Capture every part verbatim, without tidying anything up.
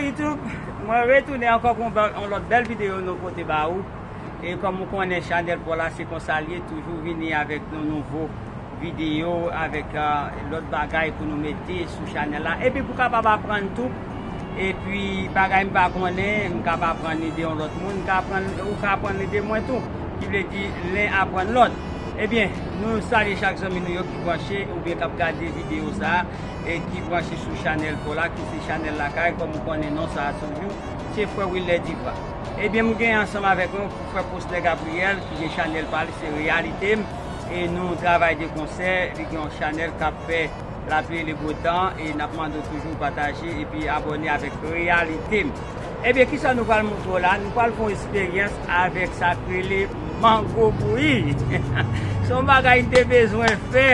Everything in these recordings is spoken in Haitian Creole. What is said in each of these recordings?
YouTube, mwen retounen ankò pou yon bèl- yon lòt bèl videyo nou pote ba ou. E kòm ou konnen, chanèl pa w la, se konsa l ye, toujou vini avèk yon nouvo videyo, avèk, ah, lòt bagay pou nou mete sou chanèl la. Epi pou kapab aprann tou. Epi bagay m pa konnen, m ka pa aprann li de yon lòt moun, m ka aprann, ou ka aprann li de mwen tou. Ki vle di, len aprann lòt. Ebyen, nou salye chak zanmi nou yo ki branche oubyen k ap gade videyo sa a, e ki branche sou chanèl pa w la, ki se chanèl Lakay, kòm ou konnen non sa a toujou, se frè Wilner Divra. Ebyen, m gen ansanm avèk mwen frè Prosper Gabriel, ki gen chanèl pa li, se Reyalite m, e nou travay de konsè, li gen yon chanèl k ap fè lapli e le beau temps, e n ap mande w toujou pataje epi abòne avèk Reyalite m. Ebyen, kisa nou pral montre w la? Nou pral fè yon esperyans avèk sa k rele mango bouyi. Se yon bagay n te bezwen fè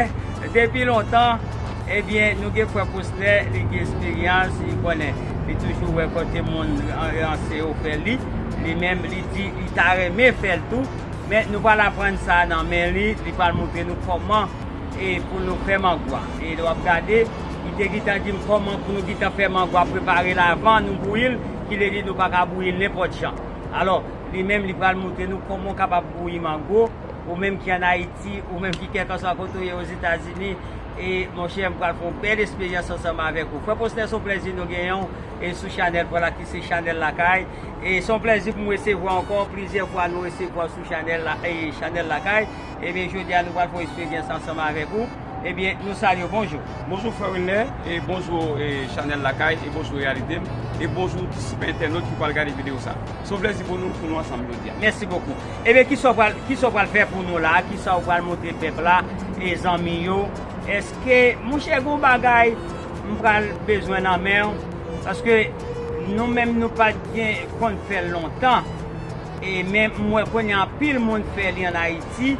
depi lontan. Ebyen, nou gen frè Prosper, li gen esperyans, li konnen. Li toujou wè kote moun an- ranse yo fè li. Li menm, li di li ta renmen fè l tou. Men nou pral aprann sa nan men li. Li pral montre nou kòman e pou nou fè mango a. E lè w ap gade, li te gentan di m kòman pou nou gentan fè mango a, prepare l avan nou bouyi l, ki vle di nou pa ka bouyi l nenpòt jan. Alò, li menm, li pral montre nou kòman w kapab bouyi mango, ou menm ki ann Ayiti, ou menm ki kèlkanswa kote w ye Ozetazini, e monchè, m pral fè yon bèl esperyans ansanm avèk ou. Frè Prosper, se yon plèzi nou genyen w, e sou chanèl pa w la ki se chanèl Lakay. E se yon plèzi pou m resevwa w ankò, plizyè fwa nou resevwa w sou chanèl la, e chanèl Lakay. Ebyen, jodi a, nou pral fè yon esperyans ansanm avèk ou. Ebyen, nou salye w, bonjou. Bonjou, frè Wilner, e bonjou, e chanèl Lakay, e bonjou, Reyalite m, e bonjou, tout sipè entènot ki pral gade videyo sa. Se yon plèzi pou nou, pou nou ansanm jodi a. Mèsi bokou. Ebyen, kisa w pral, kisa w pral fè pou nou la? Kisa w pral montre pèp la, e zanmi yo? Èske, monchè, gen yon bagay m pral bezwen nan men w? Paske nou menm, nou pa t gen konn fè l lontan. E men m wè kounye a anpil moun fè li ann Ayiti.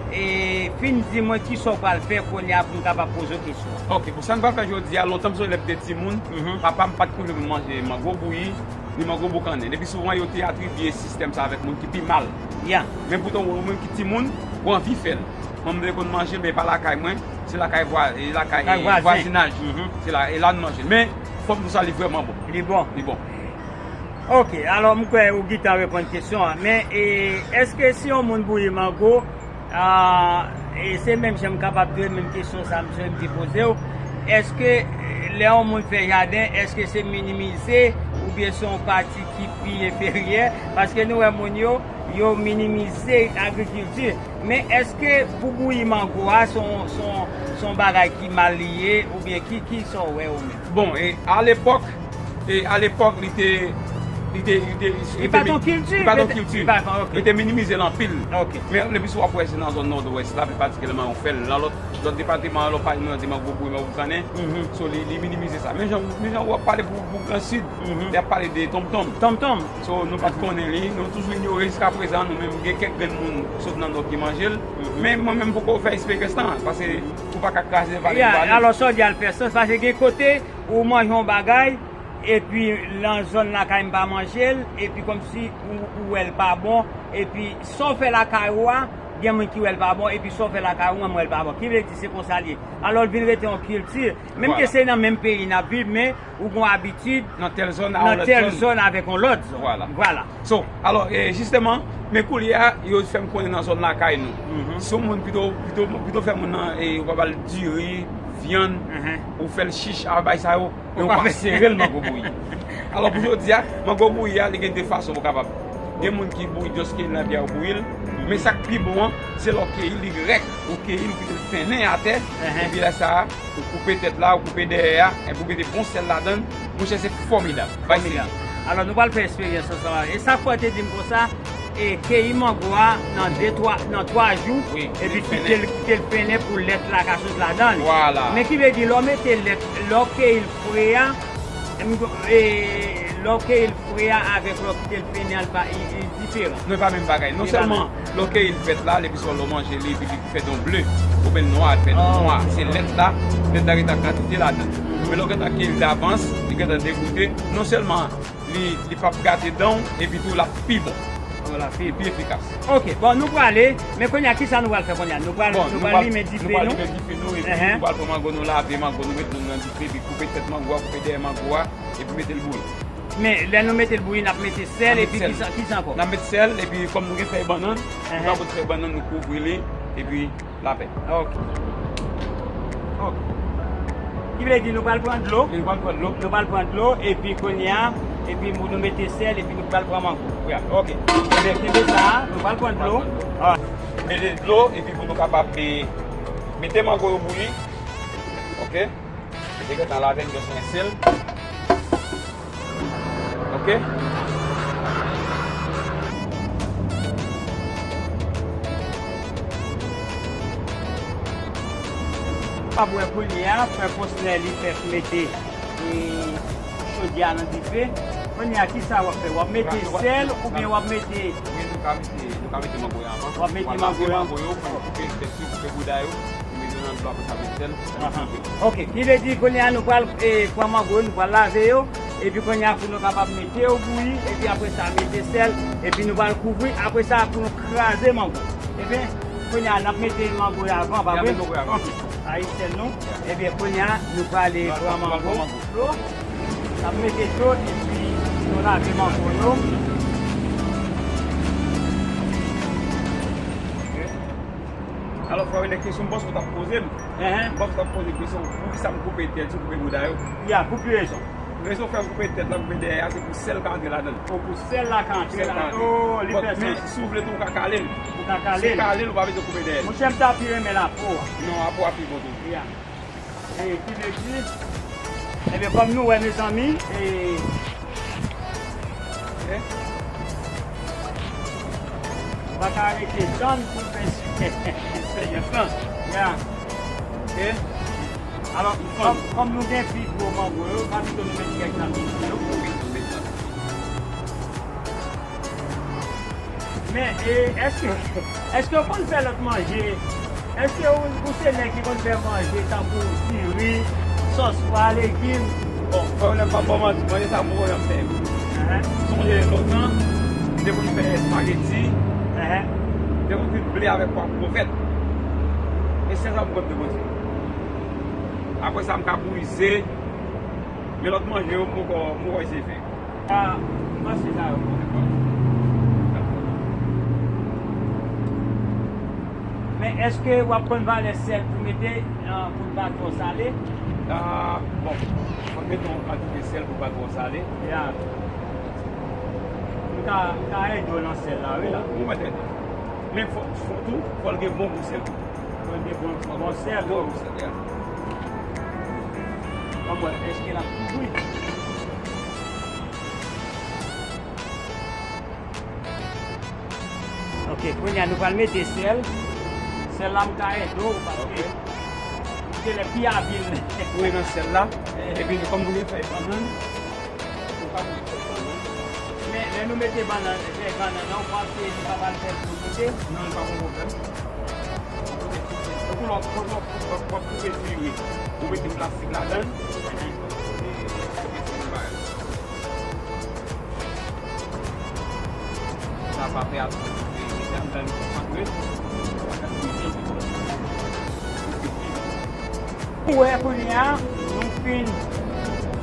E fin di mwen kisa w pral fè kounye a pou m kapab poze w kesyon. Ok, pou sa n pral fè jodi a, lontan m sonje lè m te timoun, papa m pa t konn vle pou m manje mango bouyi, ni mango boukannen. Epi souvan yo te atribye sistèm sa avèk moun ki pi mal. Ya. Men poutan ou menm ki timoun, ou anvi fè l. Mwen m te konn manje l, men pa lakay mwen, se lakay vwa, e lakay, e vwazinaj. Se la, e la n manje l. Men, fò m di w sa, li vrèman bon. Li bon. Li bon. Ok, alò m kwè ou gentan reponn kesyon an. Men, e, èske si yon moun bouyi mango, a, e se menm jan m kapab di w menm kesyon sa m, m te poze w, èske, e, lè yon moun fè jaden, èske se minimize oubyen se yon pati ki pi enferyè? Paske nou wè moun yo, yo minimize agrikilti. Men èske pou bouyi mango a, se yon, se yon, se yon bagay ki mal li ye, oubyen ki, ki sa w wè ou menm? Bon, e alepòk, e alepòk, li te, li te, li te, li pa t yon kilti, li pa t yon kilti. Li pa t, ok. Yo te minimize l anpil. Ok. Men le plis w ap wè se nan zòn Nòdwès la, pi patikilyèman yo fè l. Nan lòt, lòt depatman, lòt pa nan depatman gwo bouyi, men ou konnen. So, li, li minimize sa. Men jan, men jan w ap pale pou, pou Gran Sid, li ap pale de tonmtonm. Tonmtonm. So, nou pa t konnen li, nou toujou inyore jiska prezan, nou menm gen kèk grenn moun sot nan Nò ki manje l. Men mwen menm poko fè esperyans lan, paske ou pa ka kraze vale. Ya, vale. Alò, sa w di a fè sans, paske gen kote ou manje yon bagay, epi nan zòn lakay m pa manje l, epi kòmsi ou, ou wè l pa bon, epi sa w fè lakay ou a, gen moun ki wè l pa bon, epi sa w fè lakay ou, mwen m wè l pa bon. Ki vle di se konsa l ye. Alò, l vin rete yon kilti, menm ke se nan menm peyi n ap viv, men ou gon abitid nan tèl zòn avèk yon lòt zòn. Vwala. Vwala. So, alò, e, jisteman, men koulye a, yo fè m konnen nan zòn lakay nou. Si yon moun pito, pito, pito fè moun nan, e, ou pa ba l diri, vyann, ou fè l chich, a bay sa yo, men ou pa sere l mango bouyi. Alò, pou jodi a, mango bouyi a, li gen de fason pou kapab. Gen moun ki bouyi, just keyi l nan pye a, ou bouyi l. Men sa k pi bon an, se lè w keyi l, li rèk, ou keyi l, ou kite l fennen atè, epi lè sa a, ou koupe tèt la, ou koupe dèyè a, epi ou mete bon sèl ladan l, monchè, se fòmidab. Fòmidab. Alò, nou pral fè esperyans ansanm avè. E sa k fè w te di m konsa, e keyi mango a nan de, twa, nan twa jou, epi kite l, kite l fennen pou lèt la ka sot ladan l. Vwala. Men ki vle di, lè w mete lèt, lè w keyi l fre a, m, e, lè w keyi l fre a avèk lè w kite l fennen an, li pa, li, li diferan. Non, e pa menm bagay. Non sèlman lè w keyi l vèt la, epi sou lè w manje li, epi li fè don ble, oubyen l nwa, l fè don nwa. Se lèt la, lèt la gentan kantite ladan l. Men lè w gentan keyi l davans, li gentan degoute. Non sèlman li, li p ap gate dan w, epi tou l ap pi bon. Li pi efikas. Ok, bon, nou prale, men kounye a, kisa nou pral fè kounye a? Nou pral, nou pral limen dife nou. Nou pral limen dife nou, epi nou pral pran mango nou, lave mango nou, met nou nan dife, epi koupe tèt mango a, koupe dèyè mango a, epi mete l bouyi. Men lè nou mete l bouyi, n ap mete sèl, epi kisa, kisa ankò? N ap met sèl, epi kòm nou gen fèy bannann, nou ka pot fèy bannann, nou kouvri li, epi lapè. Ok. Ok. Ki vle di nou pral pran dlo. Nou pral pran dlo. Nou pral pran dlo, epi kounye a, epi nou mete sèl, epi nou pral pran mango. Ok. Ebyen, kenbe sa, nou pral pran dlo. Mete dlo, epi pou nou kapab, eh, mete mango yo bouyi. Ok. Li gentan lave, m jis rense l. Ok. W ap wè kounye a, frè Fosnè li fèk mete, e, chodyè a nan dife. Kounye a, kisa w ap fè? W ap mete sèl oubyen w ap mete... Wi, nou ka mete, nou ka mete mango yo anvan. W ap mete mango yo anvan. Koupe, koupe bouda yo. Li mete nan dlo, apre sa met sèl. Aha. Ok, ki vle di kounye a nou pral, eh, pran mango yo, nou pral lave yo, epi kounye a pou nou kapab mete yo bouyi, epi apre sa mete sèl, epi nou pral kouvri, apre sa pou nou kraze mango. Ebyen, kounye a n ap mete mango yo avan, pa vre? N ap mete mango yo avan. Ayi sèl nou. Ebyen, kounye a nou prale pran mango. Dlo. N ap mete dlo, epi nou lave mango yo. Ok. Alò, frè René, kesyon m panse w t ap poze m. Enhen. M panse w t ap poze kesyon, poukisa m koupe tèt, si w koupe bouda yo? Ya, pou ki rezon? Rezon fè m koupe tèt la, koupe dèyè a, se pou sèl ka antre ladan l. O, pou sèl la ka antre ladan l. O, li fè sans. Men, si w vle tou, w ka kale l. Ou ka kale l. Si w kale l, ou pa bezwen koupe dèyè l. Monchè, m ta pi renmen lapo a. Non, lapo a pi bon tou. Ya. E, ki vle di, ebyen, kòm nou wè, mezanmi, e, nou pa ka rete tann pou l fè eksperyans lan. Ya. Ok. Alò, kòm, kòm nou gen pi gwo mango yo, pa pito nou met kèk nan mitan yo? Wi, nou met nan. Men, e, èske, èske w konn fè lòt manje? Èske ou, ou se nèg ki konn fè manje tankou diri, sòs pwa, legim? Bon, frè William, m p ap ba w manti, manje sa m poko janm fè. Enhen. Sonje lontan, m te konn fè espageti, enhen, m te konn frit ble avèk pwa krevèt. E sèl sa m konn te konn fè. Apre sa, m ka bouyi ze, men lòt manje yo, m poko, m poko eseye fè. Ah, m panse sa yo bon. Men èske w ap konn valè sèl pou mete, ah, pou l pa twò sale? Ah, bon, fò n mete yon kantite sèl pou l pa twò sale. Ya. M ka, m ka ede w nan sèl la, wi. Ou, ou mèt ede. Men fò, fò tou, fò l gen bon gou sèl tou. Fò l gen bon, bon sèl tou. Bon gou sèl, ya. Ann wè, èske l ap kouvri? Ok, kounye a nou pral mete sèl. Sèl la m ka ede w paske ou genlè pi abil. Wi, nan sèl la. Epi kòm nou gen fèy bannann, nou pa mete fèy bannann. Men lè nou mete bannann, fèy bannann nan, ou panse li pa pral fè dlo kite? Non, li pa gon pwoblèm. Tankou lè w ap, w ap, w ap, w ap koupe diri, ou mete plastik ladan l, epi ou koupe diri bagay. Sa pa pè ap, e, mete anndan li konsantre. Ou wè kounye a, nou fin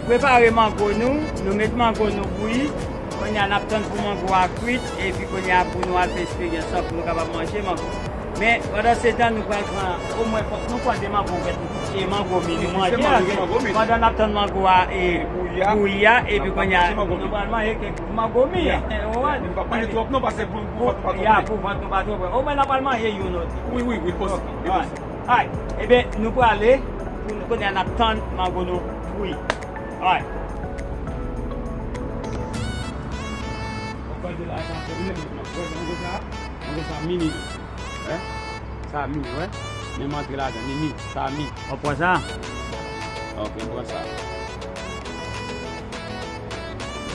prepare mango nou, nou met mango nou bouyi. Kounye a n ap tann pou mango a kwit, epi kounye a pou nou al fè eksperyans lan pou nou kapab manje mango. Men, pandan se tan, nou pral pran, omwen, fòk nou pran de mango vèt, e mango mi nou manje la, pandan n ap tann mango a, e, bouyi a, epi kounye a, nou pral manje kèk mango mi. Ou konprann? Nou p ap manje twòp non, paske pou, pou vant nou pa twò plen. Ya, pou vant nou pa twò plen. Omwen, n ap al manje youn oti. Wi, wi, wi, posib. Alright. Ebyen, nou prale, pou nou kounye a n ap tann mango nou bouyi. Alright. Ou gade la, sa, mango sa, mango sa mini. Wè? Sa mi, wè? Men m antre ladan, mi, mi, sa mi. Ou pran sa? Ok, m pran sa.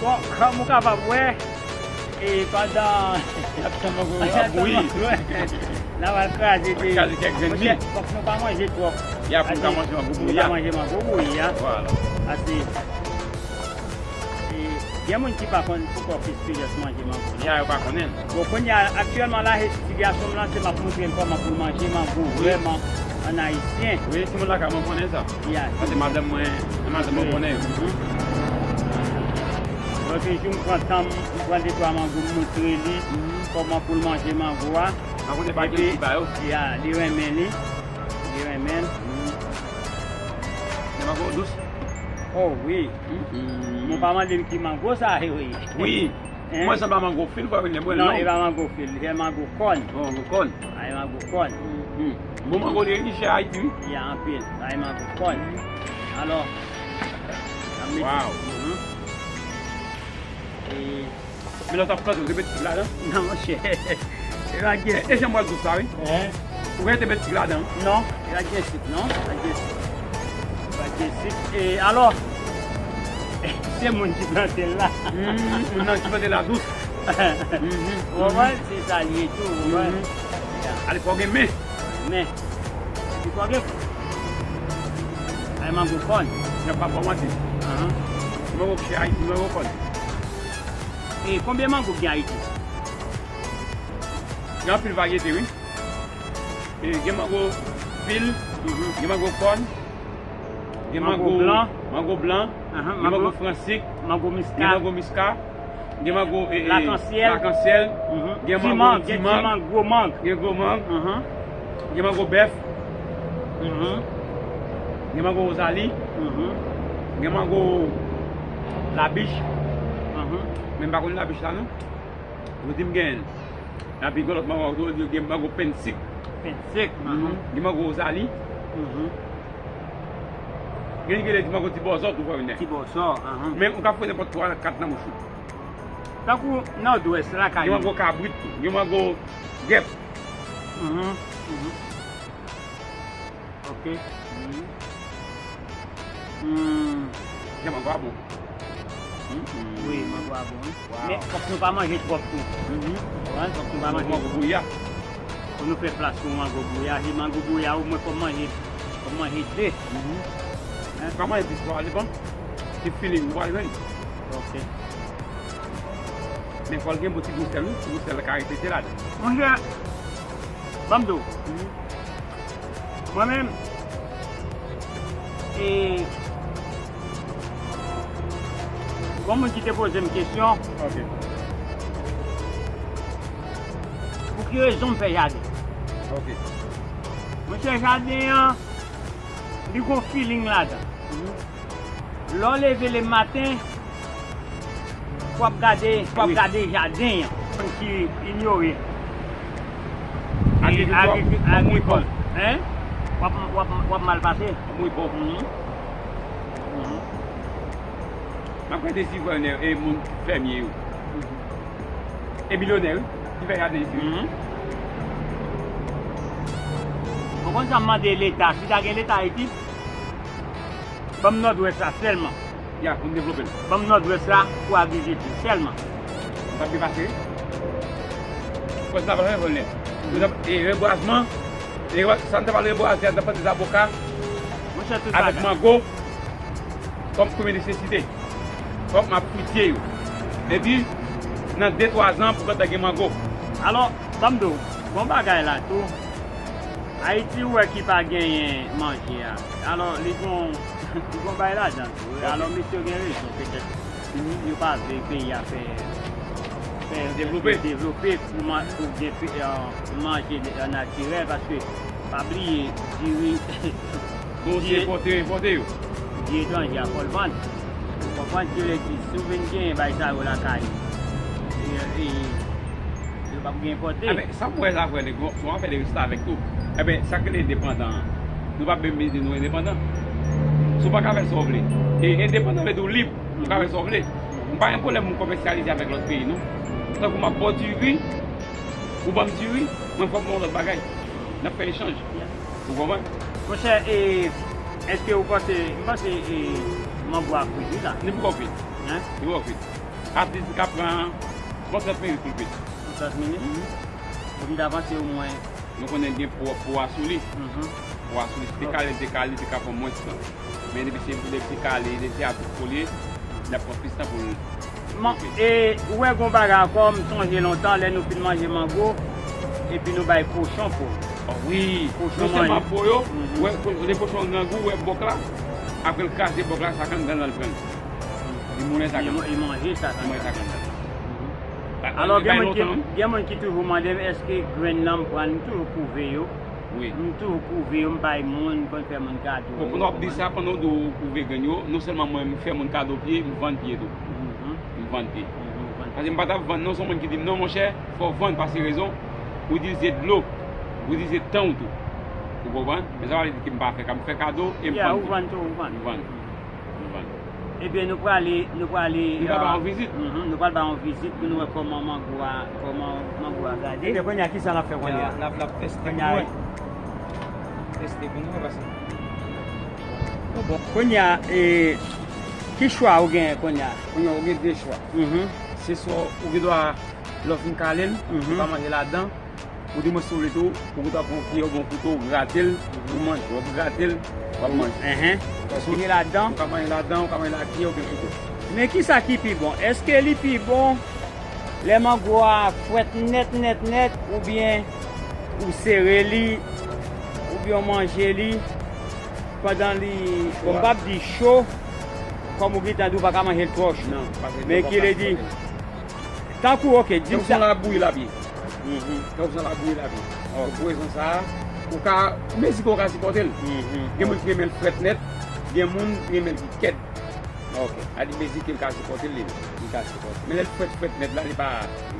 Bon, kòm ou kapab wè, e pandan n ap tann mango yo ap bouyi, n ap al kraze de, kraze kèk grenn mi. Fòk nou pa manje twòp. Ya, pou nou ka manje mango bouyi a. Pou nou ka manje mango bouyi a. Vwala. Paske, e, gen moun ki pa konn poukò Peace Traders manje mango. Ya, yo pa konnen. Bon, kounye a, aktyèlman la, sitiyasyon m lan, se m ap montre l kòman pou l manje mango vrèman an ayisyen. Wi, timoun lakay mwen konnen sa. Ya. Paske madanm mwen, madanm mwen konnen yo. Mhm. Lòt jou m pran tan m, m pran de twa mango, m montre li kòman pou l manje mango a. Epi, ya, li renmen li. Li renmen l. Men mango dous. Oh wi. Mwen pa mande l ki mango sa yo ye. Wi. Mwen sanble mango fil, frè Wilner, mwen non, long. E pa mango fil, se mango kòn. Bon, mango kòn. A, e mango kòn. Bon mango li ye, li chè Ayiti, wi. Ya, anpil. A, e mango kòn. Alò, n ap mete. Wow. E men lè w t ap plante, ou te met sik ladan? Non, monchè. E pa gen sik. E jan m wè l dous la, wi. Ou gen te met sik ladan? Non, e pa gen sik, non. E pa gen sik. E pa gen sik. E alò, se moun ki plante l la. Moun nan ki plante l la dous. Ou konprann? Se sa l ye tou, ou konprann? Ya. Ale, fò w gen men. Men. Epi fò w gen. Ay, mango kòn. Mwen p ap ba w manti. Mango ki chè Ayiti, mango kòn. E konbyen mango gen Ayiti? Gen anpil varyete, wi. E, gen mango fil, gen mango kòn, gen mango blan, mango blan, gen mango fransik, mango miska, gen mango miska, gen mango, e, e, lakansyèl, lakansyèl, gen mango ti mang, gwo mang, gen gwo mang, gen mango bèf, gen mango wozali, gen mango labich. Men m pa konn labich la, non. Yo di m gen, epi gen lòt mango tou, yo di gen mango pennsik. Pennsik, gen mango wozali. Gen ki rele ti mango ti bòzò tou, frè Wilner. Ti bòzò. Men ou ka foure nenpòt twa, kat nan bouch ou. Tankou Nòdwès la, gen mango kabrit tou, gen mango gèp. Ok. Jan mango a bon. Wi, mango a bon, wi. Men fòk nou pa manje twòp tou. Ou konprann? Fòk nou pa manje twòp. Pou nou fè plas pou mango bouya. Si mango bouya, omwen fò m manje, fò m manje de. Pa manje plis, sa depann. Se feeling ou pral jwenn. Ok. Men fò l gen bon ti gou sèl, wi. Ti gou sèl ka repete ladan. Monchè, ban m di w. Mwen menm, e, gon moun ki te poze m kesyon. Ok. Pou ki rezon m fè jaden? Ok. Monchè, jaden an, li gon feeling ladan. Lè w leve lematen, w ap gade, w ap gade jaden an, moun ki inyore. Agrikilti, agrikilti, agrikòl. Hein? W ap, w ap, w ap mal pase. M ap gade si vwènè e moun fèmye yo. E milyonè, wi, ki fè jaden isi, wi. Ou konn sa m mande Leta, si ta gen Leta Ayiti, ban m Nòdwès la sèlman. Ya, pou n devlope l. Ban m Nòdwès la pou agrikilti sèlman. Sa ap byen pase, wi. Fòs la pa janm vòl nèt. Pou egzanp, e rebwazman, e sa n ta pral rebwaze a, n ta plante zaboka, avèk mango, kòm premye nesesite. Kòm m ap fritye yo. Epi, nan de, twa zan, pou gentan gen mango. Alò, ban m di w, gon bagay la tou. Ayiti, ou wè ki pa genyen manje a. Alò, li gon, li gon bagay ladan tou. Alò, mesye yo gen rezon, petèt. Yo pa vle peyi a fè, fè devlope. Devlope pou, pou gen manje natirèl, paske pa bliye, diri, gon se enpòte yo, enpòte yo. Diri etranje a, fò l vann. Ou konprann? Ki vle di, si w vin genyen bay sa yo lakay, e, e, yo p ap gen enpòte. Sa m wè la, frè, se yon afè de restavèk tou. Enben, sa k rele endepandan an? Nou pa menm di nou endepandan. Si w pa ka fè sa w vle. E endepandan vle di w lib. Ou ka fè sa w vle. M pa gen pwoblèm pou m komèsyalize avèk lòt peyi, non. Tankou m ap ba w diri, ou ban m diri, mwen fò m ba w lòt bagay. N ap fè echanj. Ou konprann? Monchè, e, èske ou panse, m panse, e, mango a kwit, wi, la. Li poko kwit. Hein? Li poko kwit. At least li ka pran bon trant minit pou l kwit. Bon trant minit? Pou m ta panse omwen. Nou konnen gen po, po a sou li. Po a sou li. Si te kale, li te kale, li te ka pran mwens tan. Men depi se, depi se kale, depi se a tout po li ye, l ap pran plis tan pou l. E ou wè gon bagay ankò, m sonje lontan lè nou fin manje mango, epi nou bay kochon po. Wi, kochon manje. Non sèlman po yo, ou wè, lè kochon an grangou, ou wè bòk la, apre l kraze bòk la, sa k anndan l, l pran l. Li moulen sa kanmenm. Li manje sa kanmenm. Li manje sa kanmenm. Alò, gen moun ki, gen moun ki toujou mande m, èske grenn nan m pran, m toujou kouve yo. Wi. M toujou kouve yo, m bay moun, m konn fè moun kado. Bon, pandan w ap di sa, pandan w di w kouve grenn yo, non sèlman mwen, m fè moun kado pye, m vann pye tou. M vann pye. Paske m pa t ap vann non, se yon moun ki di m, "Non, monchè, fò w vann, paske rezon, w itilize dlo, w itilize tan w tou." Ou konprann? Men sa pa vle di ke m pa fè ka, m fè kado e m vann tou. Ou vann tou, ou vann. M vann. M vann. Ebyen, nou prale, nou prale, nou pral ba yon vizit. Nou pral ba yon vizit pou nou wè kòman mango a, kòman mango a gade. Ebyen, kounye a, kisa n ap fè kounye a? N ap, n ap teste pou nou. Teste pou nou, paske. Bon, kounye a, e, ki chwa ou genyen kounye a? Kounye a, ou gen de chwa. Se swa ou gen dwa, lè w fin kale l, ou ka manje ladan, ou di mwen si w vle tou, ou gen dwa pran yon kiyè oubyen yon kouto, ou grate l, ou manje. W ap grate l, w ap manje. Ou ka manje ladan, ou ka manje ladan, ou ka manje la kiyè oubyen kouto. Men kisa ki pi bon? Èske li pi bon lè mango a frèt nèt, nèt, nèt, oubyen ou sere li, oubyen w manje li pandan li, bon, m p ap di cho, kòm ou gentan di w pa ka manje l twò cho. Men ki vle di, tankou, oke, di m sa. Tankou sa l ap bouyi l ap ye. Tankou sa l ap bouyi l ap ye. Pou rezon sa a, ou ka, mezi ke w ka sipòte l. Gen moun ki renmen l frèt nèt, gen moun ki renmen l ki kèd. Oke. A di mezi ke l ka sipòte l, li, li ka sipòte. Men lè l frèt, frèt nèt la, li pa,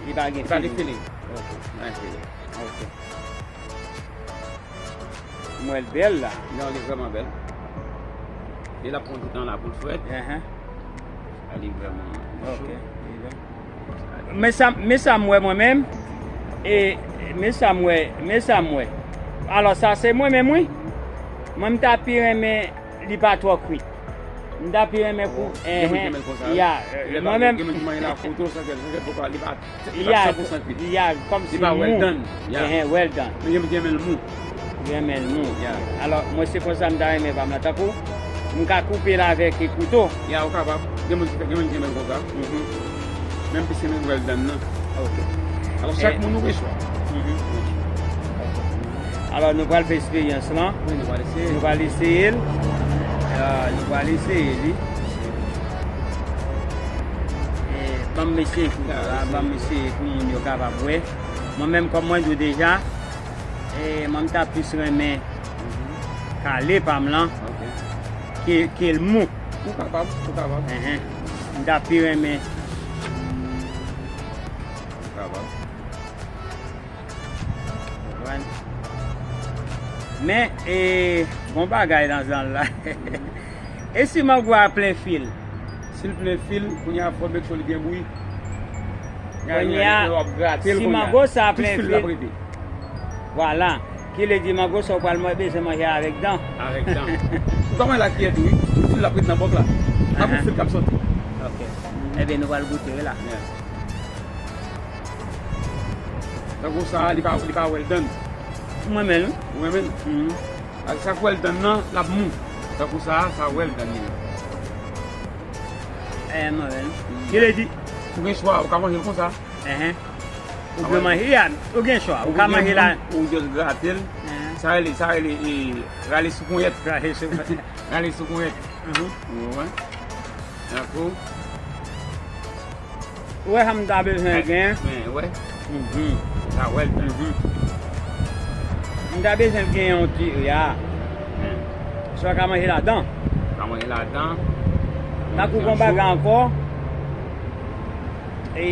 li pa gen feeling. Oke. Li pa gen feeling. Oke. M wè l bèl la. Non, li vrèman bèl. E l ap pran ti tan la pou l frèt. Enhen. A, li vrèman cho. Oke. Men sa, men sa m wè mwen menm. E men sa m wè, men sa m wè. Alò, sa se mwen menm, wi. Mwen, m ta pi renmen li pa twò kwit. M ta pi renmen pou, enhen, ya, mwen menm. Gen moun ki manje la foto, san kèl, san kèl, poko, li pa, li pa san pou san kwit. Ya, kòmsi mou. Li pa well done. Ya. Enhen, well done. Men gen moun ki renmen l mou. Renmen l mou. Ya. Alò, mwen se konsa m ta renmen pa m la. Tankou, m ka koupe l avèk kouto. Ya, ou kapab. Gen moun ki fè, gen moun ki renmen l konsa. Menm plis renmen well done nan. Ok. Alò, chak moun nou gen chwa. Alò, nou pral fè eksperyans lan. Wi, nou pral eseye. Nou pral eseye l. Ah, nou pral eseye li. E, ban m eseye pou, ah, ban m eseye pou moun yo kapab wè. Mwen menm, kòm mwen di w deja, e, mwen m ta plis renmen kale pa m lan ke, ke l mou. Ou kapab, ou kapab. Enhen. M ta pi renmen. Ou kapab. Konprann? Men, e, gon bagay nan zòn la. E si mango a plen fil? Si l plen fil, kounye a fò make sure li byen bouyi. Kounye a, si mango sa plen fil, vwala. Ki vle di mango sa ou pral bezwen manje avèk dan. Avèk dan. Ou ka manje la kiyè tou, wi. Tout fil la ap ret nan bòk la. Tankou fil k ap soti. Ok. Ebyen, nou pral goute, wi, la. Yeah. Tankou sa, li pa, li pa well done. Mwen menm. Ou renmen l? Mhm. Ak sa k well done nan, l ap mou. Tankou sa, sa well done li ye. Eh, mwen menm. Ki vle di? Ou gen chwa, ou ka manje l konsa. Enhen. Ou vle manje, ya, ou gen chwa. Ou ka manje la. Ou just grate l. Enhen. Sa rele, sa rele, e, rale sou ponyèt. Rale sou ponyèt. Rale sou ponyèt. Mhm. Ou konprann? Dakò. Ou wè sa m ta bezwen gen? Men, wè. Mhm. Sa well done. Mhm. M ta bezwen gen yon ti, ya. Men. Sa w ka manje ladan. Ka manje ladan. Tankou gon bagay ankò. E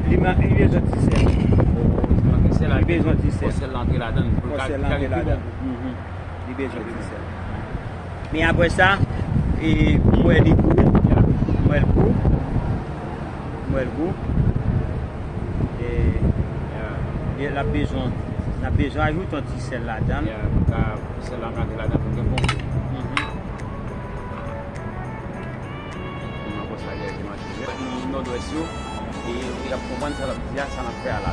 li man-, li bezwen ti sèl. Li bezwen ti sèl. Fò sèl la antre ladan l. Fò sèl la antre ladan l. Mhm. Li bezwen ti sèl. Men apre sa, e, m wè li gou. M wè l gou. M wè l gou. E, e, l ap bezwen, n ap bezwen ajoute yon ti sèl ladan l. Ya, pou ka, pou sèl la antre ladan l pou gen bon gou. Mhm. Moun nan konsa, li a di manje. Moun Nòdwès yo, e, y ap konprann sa l ap di a, sa n ap fè a la.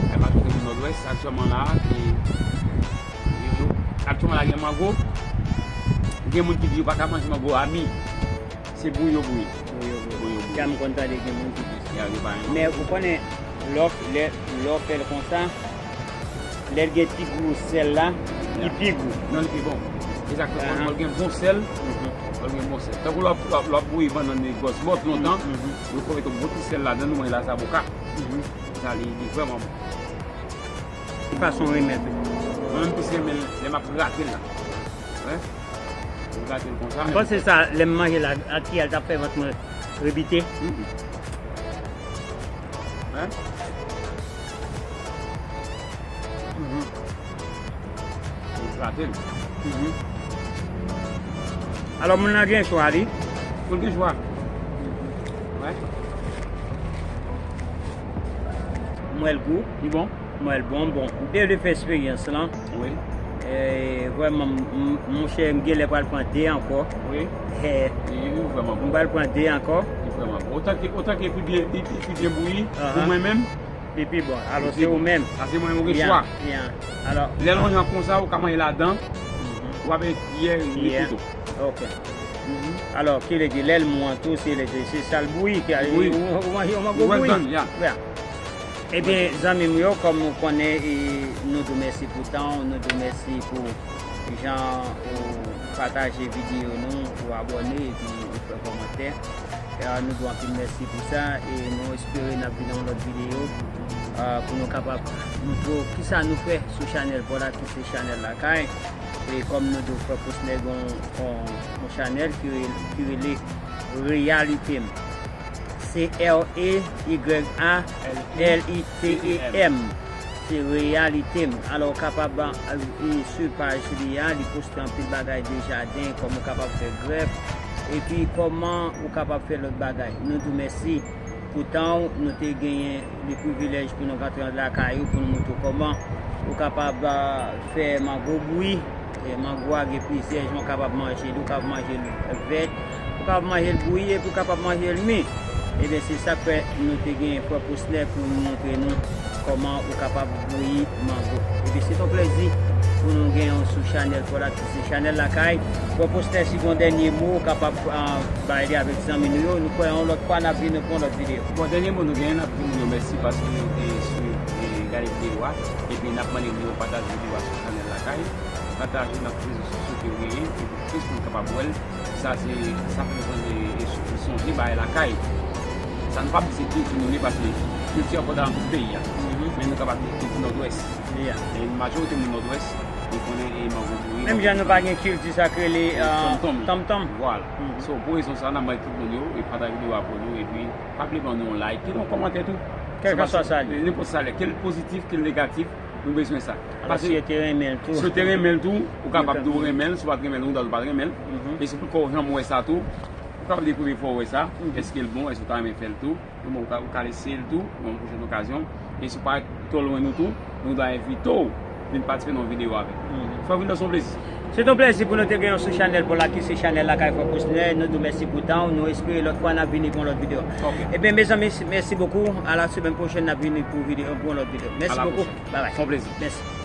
E, majorite moun Nòdwès, aktyèlman la, e, yo, yo, aktyèlman la, gen mango. Gen moun ki di yo pa ka manje mango a mi. Se bouyi yo bouyi. Bouyi yo bouyi. Bouyi yo bouyi. Sa m konn tande gen moun ki di sa. Ya, yo pa renmen. Men ou konnen, lè w, lè, lè w fè l konsa, lè l gen ti gou sèl la, li pi gou. Non, li pi bon. Sa k fè fò l gen bon sèl. Fò l gen bon sèl. Tankou lè w ap, lè w ap, lè w ap bouyi bannann e gwòs mòt lontan, ou fò mete yon bon ti sèl ladan l, ou manje l a zaboka. Sa li, li vrèman bon. Ki fason w renmen l? Mwen menm plis renmen l lè m ap grate l la. Wè. Ou grate l konsa. M panse sa, lè m manje l a, a kiyè l t ap fè vant mwen rebite. Hein? Ou grate l. Alò, moun nan gen chwa li. Moun gen chwa. Wè. M wè l gou. Li bon? M wè l bon, bon. M te vle fè eksperyans lan. Wi. E, vrèman, m, m, monchè, m genlè pral pran de ankò. Wi. E, li, li vrèman bon. M pral pran de ankò. Li vrèman bon. Otan ke, otan ke pi byen, li, li pi byen bouyi, pou mwen menm. Li pi bon. Alò, se ou menm. Sa se mwen menm ou gen chwa. Alò, lè l yon jan konsa, ou ka manje ladan. Ou pa bezwen kiyè, ni kouto. Ok. Alò, ki vle di, lè l mou an tou, se lè, se sa l bouyi, ki, ou, ou manje, ou manje bouyi. Well done, yeah. Ebyen, zanmi m yo, kòm nou konnen, e, nou di w mèsi pou tan w, nou di w mèsi pou jan ou pataje videyo nou, ou abòne, epi ou fè kòmantè. E, nou di w anpil mèsi pou sa, e nou espere n ap vin nan yon lòt videyo, e, pou nou kapab montre w kisa nou fè sou chanèl pa w la, ki se chanèl Lakay. E kòm nou di w, Frè Posnè gen yon, yon, yon chanèl ki rele, ki rele Reyalite m. C R E Y A L I T E M. Se Reyalite m. Alò, ou kapab, e, swiv paj li a, li poste anpil bagay de jaden, kòman ou kapab fè grèf, epi kòman ou kapab fè lòt bagay. Nou di w mèsi pou tan w, nou te genyen le privilèj pou nou rantre lakay ou, pou nou montre w kòman ou kapab, a, fè mango bouyi. E, mango a gen plizyè jan ou kapab manje li, ou kapab manje l vèt, ou kapab manje l bouyi, epi ou kapab manje l mi. Ebyen, se sa k fè nou te gen Frè Posnè pou l montre nou kòman ou kapab bouyi mango. Ebyen, se yon plèzi pou nou gen w sou chanèl pa w la, ki se chanèl Lakay. Frè Posnè, si gen yon dènye mo, ou kapab, a, bay li avèk zanmi nou yo. Nou kwè yon lòt fwa n ap vin pou yon lòt videyo. Bon, dènye mo nou genyen, n ap di moun yo mèsi paske yo te swiv e gade videyo a. Epi n ap mande moun yo pataje videyo a sou chanèl Lakay. Pataje nan tout rezo sosyo ke w genyen, epi plis moun kapab wè l. Sa se, sa fè nou sonje, e, e sonje bagay lakay. Sa nou p ap di se kilti nou ye, paske kilti enpòtan nan tout peyi a. Men nou kapab di kilti Nòdwès. E majorite moun Nòdwès, yo konnen e mango bouyi. Menm jan nou pa gen kilti sa k rele, e, tonmtonm. Tonmtonm. Vwala. So, pou rezon sa, n ap mande tout moun yo, e pataje videyo a pou nou, epi pa bliye ban nou yon like, kite yon kòmantè tou. Kèlkeswa sa li. Nenpòt sa li, ke l pozitif, ke l negatif, nou bezwen sa. Alò, si yo te renmen l tou. Si yo te renmen l tou, ou kapab di w renmen l, si w pa t renmen l, ou ta di w pa t renmen l. E si pou kò w janm wè sa tou, ou kapab di premye fwa w wè sa, èske l bon, èske w ta renmen fè l tou. Ou ka, ou ka eseye l tou, nan yon pwochèn okazyon. E si w pa twò lwen nou tou, nou ta envite w vin patisipe nan yon videyo avèk nou. Frè Wilner, se yon plezi. Se t on plèzi pou nou te genyen w sou chanèl pa w la, ki se chanèl Lakay Frè Posnè. Nou di w mèsi pou tan w. Nou espere lòt fwa n ap vini pou yon lòt videyo. Ebyen, mezanmi, mèsi bokou. A la semèn pwochèn, n ap vini pou videyo, pou yon lòt videyo. Mèsi bokou. Babay. Se yon plezi. Mèsi.